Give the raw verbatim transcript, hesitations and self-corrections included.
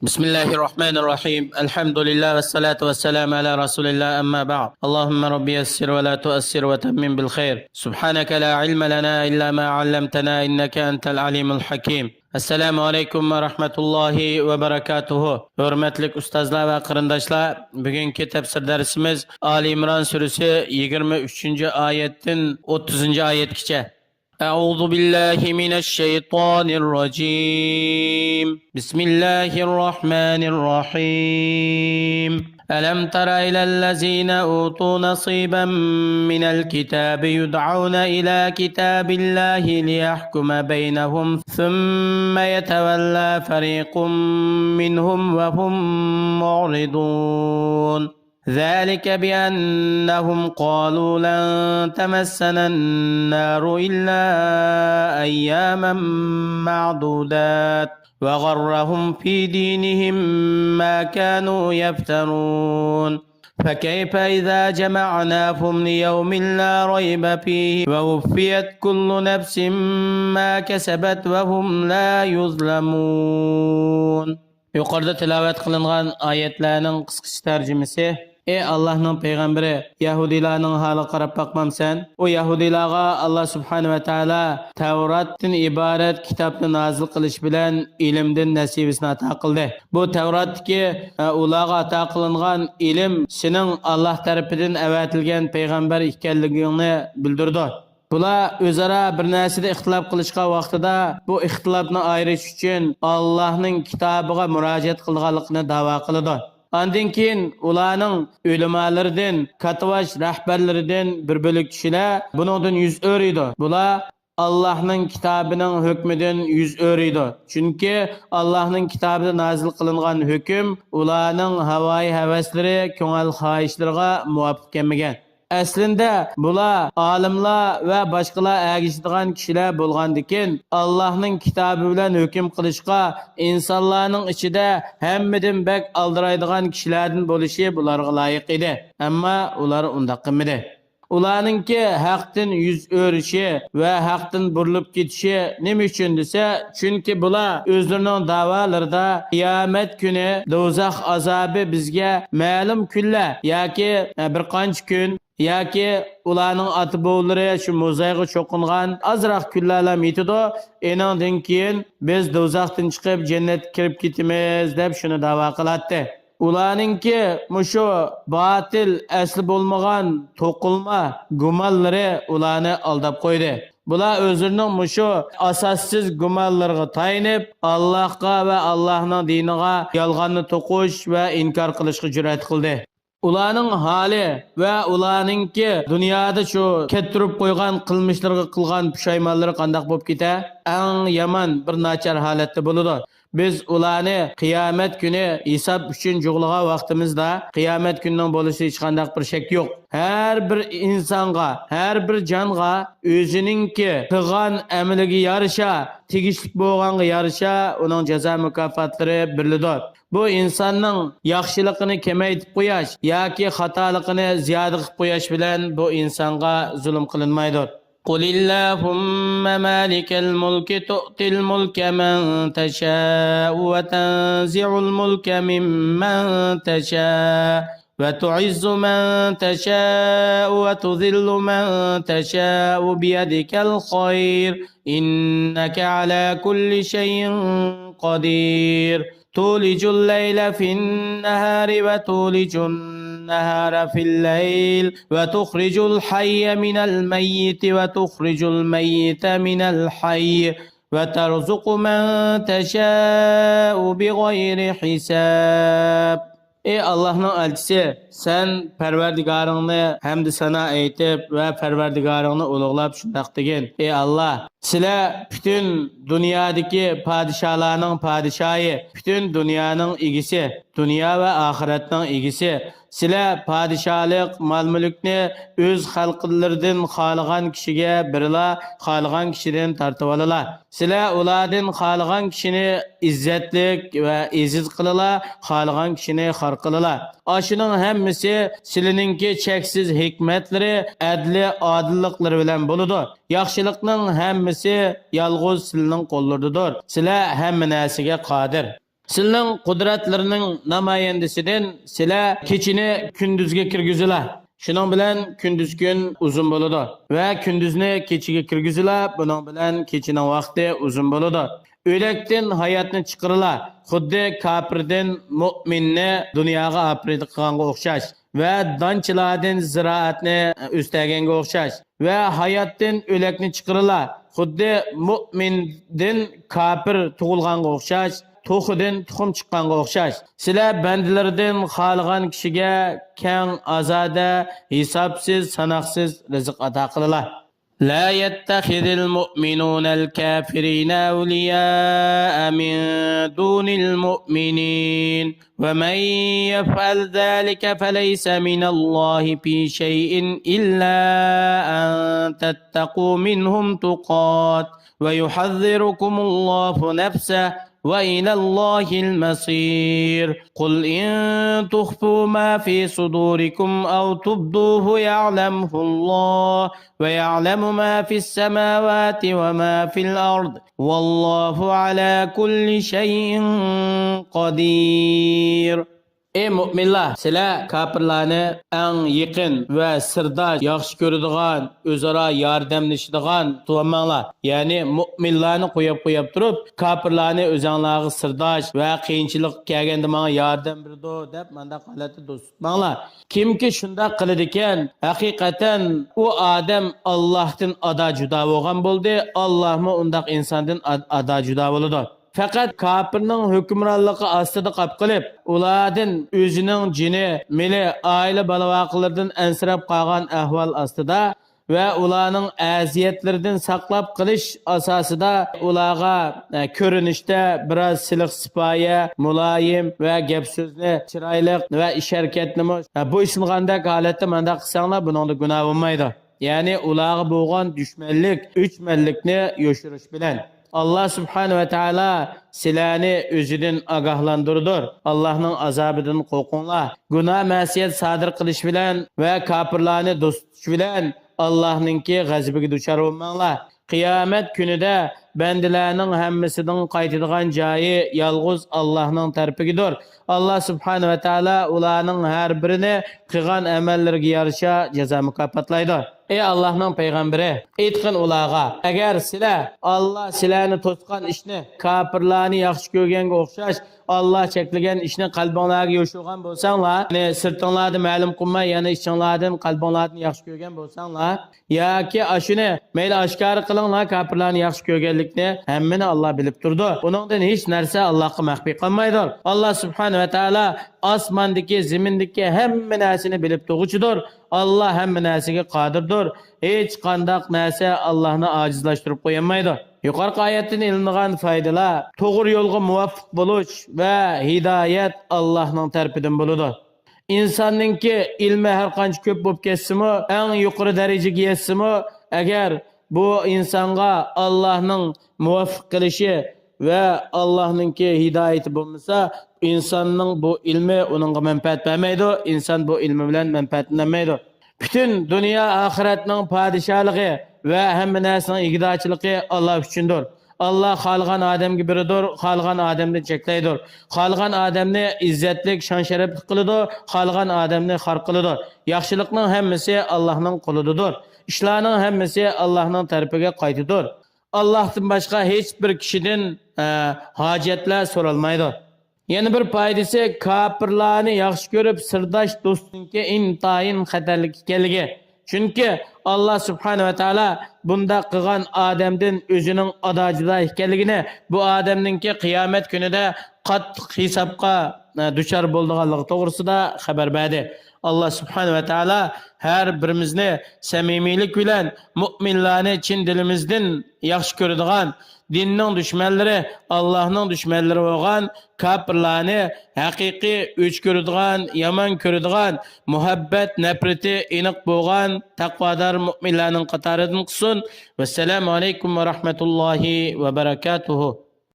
بسم الله الرحمن الرحيم. الحمد لله والصلاة والسلام على رسول الله، أما بعد. اللهم رب يسر ولا تؤسر وتمم بالخير. سبحانك لا علم لنا إلا ما علمتنا إنك أنت العليم الحكيم. السلام عليكم ورحمة الله وبركاته. ھۆرمەتلىك ئۇستازلار ۋە قېرىنداشلار، بۈگۈنكى تەپسىر دەرسىمىز ئالى ئىمران سۈرىسى يىگىرمە ئۈچىنچى ئايەتتىن ئوتتۇزىنچى ئايەتكىچە. أعوذ بالله من الشيطان الرجيم. بسم الله الرحمن الرحيم. ألم تر إلى الذين أوتوا نصيبا من الكتاب يدعون إلى كتاب الله ليحكم بينهم ثم يتولى فريق منهم وهم معرضون. ذلك بأنهم قالوا لن تمسنا النار إلا أياما معدودات وغرهم في دينهم ما كانوا يفترون. فكيف إذا جمعناهم ليوم لا ريب فيه ووفيت كل نفس ما كسبت وهم لا يظلمون. يۇقىرىدا تىلاۋەت قىلىنغان ئايەتلەرنىڭ قىسقىچە تەرجىمىسى. ئى ئاللاھنىڭ پەيغەمبىرى، يەھۇدىيلارنىڭ ھالىغا قاراپ باقمامسەن؟ ئۇ يەھۇدىيلارغا ئاللا سۇبھانەھۇ ۋە تائالا تەۋراتتىن ئىبارەت كىتابنى نازىل قىلىش بىلەن ئىلىمدىن نەسىبىسىنى ئاتا قىلدى. بۇ تەۋراتتىكى، ئە، ئۇلارغا ئاتا قىلىنغان ئىلىم سېنىڭ ئاللا تەرىپىدىن ئەۋەتىلگەن پەيغەمبەر ئىكەنلىكىڭنى بىلدۈرىدۇ. بۇلار ئۆزئارا بىر نەرسىدە ئىختىلاپ قىلىشقان ۋاقتىدا، بۇ ئىختىلاپنى ئايرىش ئۈچۈن ئاللاھنىڭ كىتابىغا مۇراجىئەت قىلىدىغانلىقىنى دەۋا قىلىدۇ. ئاندىن كېيىن ئۇلارنىڭ ئۆلىمالىرىدىن، كاتتىباش رەھبەرلىرىدىن بىر بۆلەك كىشىلەر بۇنىڭدىن يۈز ئۆرۈيدۇ. بۇلار ئاللاھنىڭ كىتابىنىڭ ھۆكمىدىن يۈز ئۆرۈيدۇ. چۈنكى ئاللاھنىڭ كىتابىدا نازىل قىلىنغان ھۆكۈم ئۇلارنىڭ ھاۋايى ھەۋەسلىرى، كۆڭۈل خاھىشلىرىغا مۇۋاپىق كەلمىگەن. ئەسلىندە بۇلار ئالىملار ۋە باشقىلار ئەگىشىدىغان كىشىلەر بولغاندىكىن، ئاللاھنىڭ كىتابى بىلەن ھۆكۈم قىلىشقا ئىنسانلارنىڭ ئىچىدە ھەممىدىن بەك ئالدىرايدىغان كىشىلەردىن بولۇشى بۇلارغا لايىق ئىدى. ئەمما ئۇلار ئۇنداق قىلمىدى. ئۇلارنىڭكى ھەقتىن يۈز ئۆرۈشى ۋە ھەقتىن بۇرۇلۇپ كېتىشى نېمە ئۈچۈن دېسە، چۈنكى بۇلار ئۆزلىرىنىڭ دەۋالىرىدا قىيامەت كۈنى دوزاخ ئازابى بىزگە مەلۇم كۈنلەر ياكى، ئە، بىر قانچە كۈن ياكى ئۇلارنىڭ ئاتا-بوۋىلىرى شۇ مۇزايغا چوقۇنغان ئازراق كۈنلەرلا يېتىدۇ، ئېنىڭدىن كېيىن بىز دوزاختىن چىقىپ جەننەتكە كىرىپ كېتىمىز دەپ شۇنى دەۋا قىلاتتى. ئۇلارنىڭكى مۇشۇ باتىل، ئەسلى بولمىغان توقۇلما گۇمانلىرى ئۇلارنى ئالداپ قويدى. بۇلار ئۆزلىرىنىڭ مۇشۇ ئاساسسىز گۇمانلىرىغا تايىنىپ، ئاللاھقا ۋە ئاللاھنىڭ دىنىغا يالغاننى توقۇش ۋە ئىنكار قىلىشقا جۈرئەت قىلدى. ئۇلارنىڭ ھالى ۋە ئۇلارنىڭكى دۇنيادا شۇ كەتتۈرۈپ قويغان قىلمىشلىرىغا قىلغان پۇشايمانلىرى قانداق بولۇپ كېتە؟ ئەڭ يامان، بىر ناچار ھالەتتە بولىدۇ. بىز ئۇلارنى قىيامەت كۈنى ھېساب ئۈچۈن جۇغلىغان ۋاقتىمىزدا، قىيامەت كۈنىنىڭ بولۇشىدا ھېچقانداق بىر شەك يوق. ھەر بىر ئىنسانغا، ھەر بىر جانغا ئۆزىنىڭكى قىلغان ئەمىلىگە يارىشا، تېگىشلىك بولغانغا يارىشا ئۇنىڭ جازا مۇكاپاتلىرى بېرىلىدۇ. بۇ ئىنساننىڭ ياخشىلىقىنى كېمەيتىپ قوياش ياكى خاتالىقىنى زىيادە قىلىپ قوياش بىلەن بۇ ئىنسانغا زۇلۇم قىلىنمايدۇ. قل اللهم مالك الملك تؤتي الملك من تشاء وتنزع الملك ممن تشاء وتعز من تشاء وتذل من تشاء بيدك الخير إنك على كل شيء قدير تولج الليل في النهار وتولج النهار في الليل وتخرج الحي من الميت وتخرج الميت من الحي وترزق من تشاء بغير حساب. ئى ئاللاھنىڭ ئەلچىسى، سەن پەرۋەردىگارىڭنى ھەمدۇ سانا ئېيتىپ ۋە پەرۋەردىگارىڭنى ئۇلۇغلاپ شۇنداق دېگىن: ئى ئاللاھ، سىلەر پۈتۈن دۇنيادىكى پادىشاھلارنىڭ پادىشاھى، پۈتۈن دۇنيانىڭ ئىگىسى، دۇنيا ۋە ئاخىرەتنىڭ ئىگىسى. سىلەر پادىشاھلىق مال-مۈلۈكنى ئۆز خەلقلىرىدىن خالىغان كىشىگە بېرىلا، خالىغان كىشىدىن تارتىۋالىلا. سىلەر ئۇلاردىن خالىغان كىشىنى ئىززەتلىك ۋە ئېزىز قىلىلا، خالىغان كىشىنى خار قىلىلا. ئاشۇنىڭ ھەممىسى سىلىنىڭكى چەكسىز ھېكمەتلىرى، ئەدلى، ئادىللىقلىرى بىلەن بولىدۇ. ياخشىلىقنىڭ ھەممىسى يالغۇز سىلىنىڭ قوللىرىدىدۇر. سىلەر ھەممە نەرسىگە قادىر. سىلىنىڭ قۇدرەتلىرىنىڭ نامايەندىسىدىن سىلەر كېچىنى كۈندۈزگە كىرگۈزىلا. شۇنىڭ بىلەن كۈندۈز كۈن ئۇزۇن بولىدۇ. ۋە كۈندۈزنى كېچىگە كىرگۈزىلا، بۇنىڭ بىلەن كېچىنىڭ ۋاقتى ئۇزۇن بولىدۇ. ئۆلەكتىن ھاياتنى چىقىرىلا، خۇددى كاپىردىن مۇئمىننى دۇنياغا ئاپىرىدە قىلغانغا ئوخشاش. ۋە دانچىلاردىن زىرائەتنى ئۆستەرگەنگە ئوخشاش. ۋە ھاياتتىن ئۆلەكنى چىقىرىلا، خۇددى مۇئمىندىن كاپىر تۇغۇلغانغا ئوخشاش، توخۇدىن تۇخۇم چىققانغا ئوخشاش. سىلەر بەندىلىرىدىن خالىغان كىشىگە كەڭ، ئازادە، ھېسابسىز، ساناقسىز رىزىق ئاتا قىلىلا. لا يتخذ المؤمنون الكافرين أولياء من دون المؤمنين ومن يفعل ذلك فليس من الله في شيء إلا أن تتقوا منهم تقاة ويحذركم الله نفسه وإلى الله المصير. قل إن تخفوا ما في صدوركم أو تبدوه يعلمه الله ويعلم ما في السماوات وما في الأرض والله على كل شيء قدير. ئەي مۇئمىنلار، سىلەر كاپىرلارنى ئەڭ يېقىن ۋە سىرداش، ياخشى كۆرىدىغان، ئۆزئارا ياردەملىشىدىغان تۇتۇۋالماڭلار. يەنى مۇئمىنلارنى قويۇپ قويۇپ تۇرۇپ، كاپىرلارنى ئۆزەڭلارغا سىرداش ۋە قىيىنچىلىق كەلگەندە ماڭا ياردەم بېرىدۇ دەپ مانداق ھالەتتە دوست تۇتماڭلار. كىمكى شۇنداق قىلىدىكەن، ھەقىقەتەن ئۇ ئادەم ئاللاھتىن ئادا جۇدا بولغان بولدى، ئاللاھمۇ ئۇنداق ئىنساندىن ئاد-، ئادا جۇدا بولىدۇ. پەقەت كاپىرنىڭ ھۆكۈمرانلىقى ئاستىدا قاپقېلىپ، ئۇلاردىن ئۆزىنىڭ جېنى، مېلى، ئائىلە بالا-ۋاقىلىرىدىن ئەنسىرەپ قالغان ئەھۋال ئاستىدا ۋە ئۇلارنىڭ ئەزىيەتلىرىدىن ساقلاپ قېلىش ئاساسىدا ئۇلارغا، ئە، كۆرۈنۈشتە بىراز سىلىق سىپايە، مۇلايىم ۋە گەپ سۆزنى چىرايلىق ۋە ئىش ھەرىكەتنىمۇ، ئە، بويسۇنغاندەك ھالەتتە مانداق قىلساڭلار، بۇنىڭدا گۇناھ بولمايدۇ. يەنى ئۇلارغا بولغان دۈشمەنلىك، ئۆچمەنلىكنى يوشۇرۇش بىلەن. ئاللا سۇبھانە ۋە تائالا سىلەرنى ئۆزىدىن ئاگاھلاندۇرىدۇر. ئاللانىڭ ئازابىدىن قورقۇڭلار. گۇناھ، مەسىيەت سادىر قىلىش بىلەن ۋە كاپىرلارنى دوست تۇتۇش بىلەن ئاللانىڭكى غەزىپىگە دۇچار بولماڭلار. قىيامەت كۈنىدە بەندىلەرنىڭ ھەممىسىنىڭ قايتىدىغان جايى يالغۇز ئاللانىڭ تەرىپىگىدۇر. ئاللا سۇبھانە ۋە تائالا ئۇلارنىڭ ھەر بىرىنى قىلغان ئەمەللىرىگە يارىشا جازا مۇكاپاتلايدۇ. ئەي ئاللانىڭ پەيغەمبىرى، ئېيتقىن ئۇلارغا، ئەگەر سىلەر ئاللا سىلەرنى توسقان ئىشنى، كاپىرلارنى ياخشى كۆرگەنگە ئوخشاش، ئاللا چەكلىگەن ئىشنى قەلبىڭلارغا يوشۇرغان بولساڭلار، يەنى سىرتىڭلاردا مەلۇم قىلماي، يەنى ئىچىڭلاردىن، قەلبىڭلاردىن ياخشى كۆرگەن بولساڭلار، ياكى ئاشۇنى مەيلى ئاشكارا قىلىڭلار، كاپىرلارنى ياخشى كۆرگەنلىكنى ھەممىنى ئاللا بىلىپ تۇرىدۇ. ئۇنىڭدىن ھېچ نەرسە ئاللاغا مەخپىي قالمايدۇ. ئاللا سۇبھانە ۋە تائالا ئاسماندىكى، زېمىندىكى ھەممە نەرسىنى بىلىپ تۇرغۇچىدۇر. ئاللا ھەممە نەرسىگە قادىردۇر. ھېچقانداق نەرسە ئاللانى ئاجىزلاشتۇرۇپ قويالمايدۇ. يۇقىرىقى ئايەتتىن ئېلىنغان پايدىلار، توغرا يولغا مۇۋەپپەق بولۇش ۋە ھىدايەت ئاللانىڭ تەرىپىدىن بولىدۇ. ئىنساننىڭكى ئىلمى ھەر قانچە كۆپ بولۇپ كەتسىمۇ، ئەڭ يۇقىرى دەرىجىگە يەتسىمۇ، ئەگەر بۇ ئىنسانغا ئاللانىڭ مۇۋەپپەق قىلىشى ۋە ئاللانىڭكى ھىدايىتى بولمىسا، ئىنساننىڭ بۇ ئىلمى ئۇنىڭغا مەنپەئەت بەرمەيدۇ، ئىنسان بۇ ئىلمى بىلەن مەنپەئەتلەنمەيدۇ. پۈتۈن دۇنيا ئاخىرەتنىڭ پادىشاھلىقى ۋە ھەممە نەرسىنىڭ ئىگىدارچىلىقى ئاللا ئۈچۈندۇر. ئاللا خالىغان ئادەمگە بېرىدۇ، خالىغان ئادەمدىن چەكلەيدۇ. خالىغان ئادەمنى ئىززەتلىك، شان-شەرەپلىك قىلىدۇ، خالىغان ئادەمنى خار قىلىدۇ. ياخشىلىقنىڭ ھەممىسى ئاللانىڭ قولىدىدۇر. ئىشلارنىڭ ھەممىسى ئاللانىڭ تەرىپىگە قايتىدۇر. ئاللاھتىن باشقا ھېچ بىر كىشىدىن، ئە، ھاجەتلەر سورالمايدۇ. يەنە بىر پايدىسى، كاپىرلارنى ياخشى كۆرۈپ سىرداش دوستنىڭكى ئىنتايىن خەتەرلىك ئىكەنلىكى. چۈنكى ئاللا سۇبھانە ۋە تائالا بۇنداق قىلغان ئادەمدىن ئۆزىنىڭ ئادا جۇدا ئىكەنلىكىنى، بۇ ئادەمنىڭكى قىيامەت كۈنىدە قاتتىق ھېسابقا، ئە، دۇچار بولىدىغانلىقى توغرىسىدا خەۋەر بەردى. ئاللا سۇبھانە ۋە تائالا ھەر بىرىمىزنى سەمىمىيلىك بىلەن مۇئمىنلارنى چىن دىلىمىزدىن ياخشى كۆرىدىغان، دىننىڭ دۈشمەنلىرى، ئاللاھنىڭ دۈشمەنلىرى بولغان كاپىرلارنى ھەقىقىي ئۆچ كۆرىدىغان، يامان كۆرىدىغان، مۇھەببەت، نەپرىتى ئېنىق بولغان تەقۋادار مۇئمىنلارنىڭ قاتارىدىن قىلسۇن. ۋەسسالامۇ ئەلەيكۇم ۋە رەھمەتۇللاھى ۋە بەرەكاتۇھۇ.